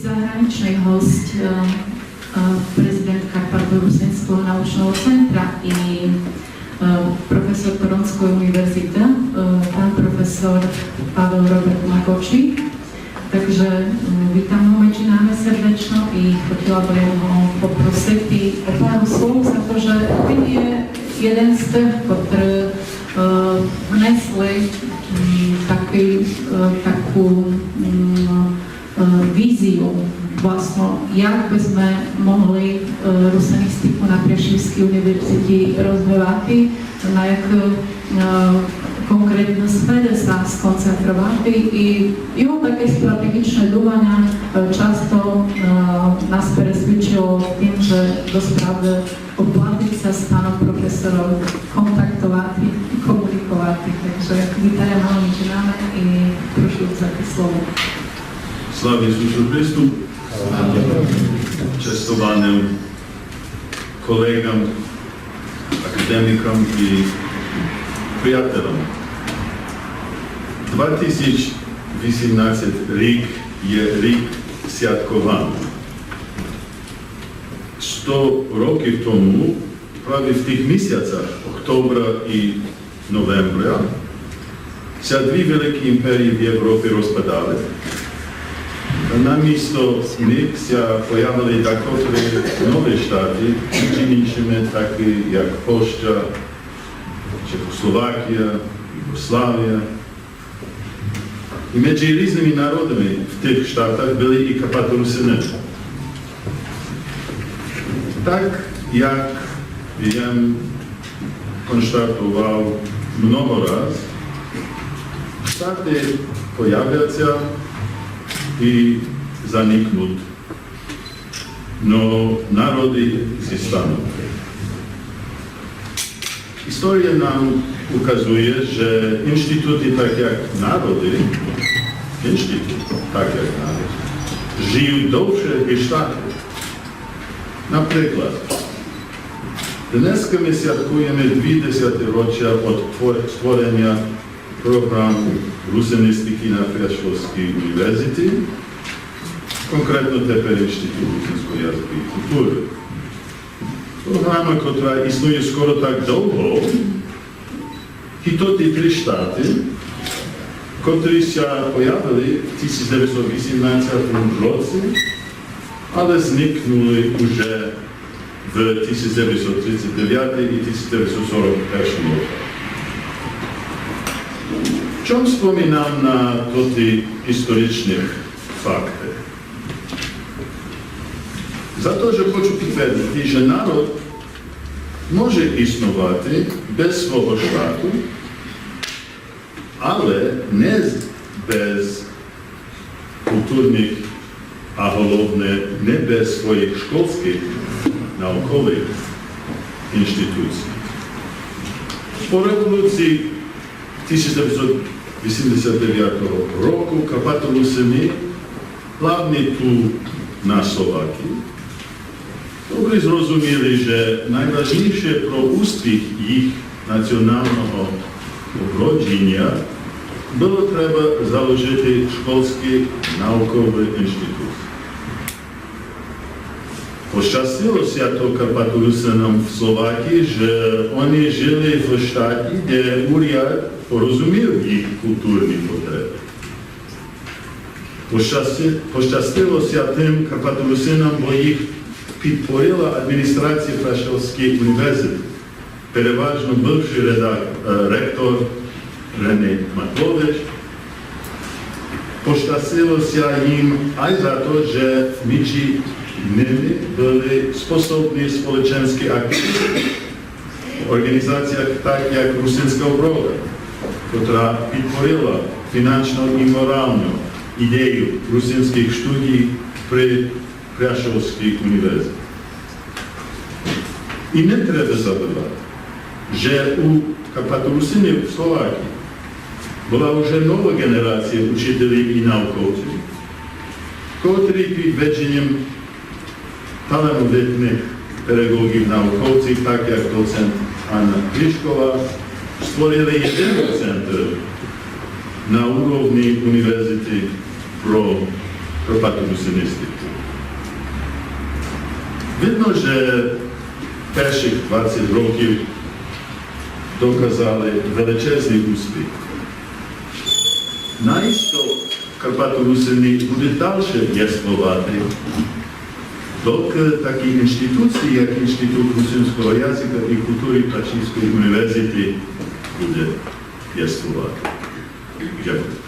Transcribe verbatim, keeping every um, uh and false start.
Заграничный госц, е, е, президент Карпаторусиньского научного центра и, е, професор Торонтской универзиты, е, пан професор Павел Роберт Макочи. Так же, е, витам го медзи нами сердечно и хотіла бы єм го попросити о пару слов за то, же він є єден з тых, котры, е, внесли, м, такый, е, таку, м, е, візію, властно, як бы сьме могли, е, русиністику на Пряшівскій універзіті розвивати, на якы, е, конкретны сферы ся сконцентровати. И його таке стратеґічне думаня, е, часто, е, нас пересвідчило тым, же досправды оплатить ся з паном професором контактовати и комуніковати. Так же вітаєме го медзи нами и прошу взяти слово. Слава Ісусу Христу! Честованым колеґам, академікам и приятелям. Два тисяч вісімнадцятый рік є рік святковань. Сто років тому, праві в тых місяцях октобра и новембра, ся дві великі імперії в Європі розпадали. Намісто них ся появили дакотры нові штаты, медзи іншыми такы як Польща, Чехословакія, Югославія. И медзи різными народами в тых штатах были и Карпаторусины. Так як єм конштатовав много раз, штаты появят ся и заникнут, но народы зістанут. Історія нам указує, же інституты, так як народы, інституты, так як народы, жыют довше, ніж штаты. Наприклад, днеска мы святкуєме дві десятироча од тво-, створення програму русиністикы на Пряшовскій універзіті, конкретно тепер Інститут русиньского языка и културы. Програма, котра існує скоро так довго, и тоты три штаты, котры ся появили в тисяч девятсот вісімнадцятому році, але зникнули уже в тисяч девятсот тридцять девятым и тисяч девятсот сорок першым роках. Чом споминам на тоты історичны факты? За то, же хочу підтвердити, же народ може існовати без свого штату, але не з-, без културных, а головне, не без своїх школьскых, науковых інституцій. По революції тисяч девятсот вісімдесят девятого року Карпаторусины, главні ту на Словакії, добре зрозуміли, же найважнійше про успіх їх націоналного одроджіня было треба заложити школьскы науковы інституты. Пощастило ся то Карпаторусинам в Словакії, же они жыли в штаті, де уряд порозумів їх културны потребы. Пощасти-, пощастило ся тым Карпаторусинам, бо їх підпорила адміністрація Пряшовского універзітету, переважно бывшый редак-, е, ректор Рене Матлович. Пощастило ся їм ай за то, же медзи ними были способны сполеченскы активісты в орґанізаціях, так як Русиньска оброда, котра підпорила фінансово и морално ідею русиньскых штудій при Пряшовскій універзіті. И не треба забывати, же у Карпаторусинів в Словакії была уже нова ґенерація учителів и науковців, котрі під веденьом талановитых педаґоґів, науковців, так як доцент Анна Глішкова, створили єден центр на уровни універзіті про Карпаторусинистику. Видно, же першых двадцять років доказали величезный успіх. Наісто Карпаторусины будуть дальше єствовати, докі такі інституції, як Інститут русинського языка і културы Пряшівської універзиты, буде єствовати. Дякую.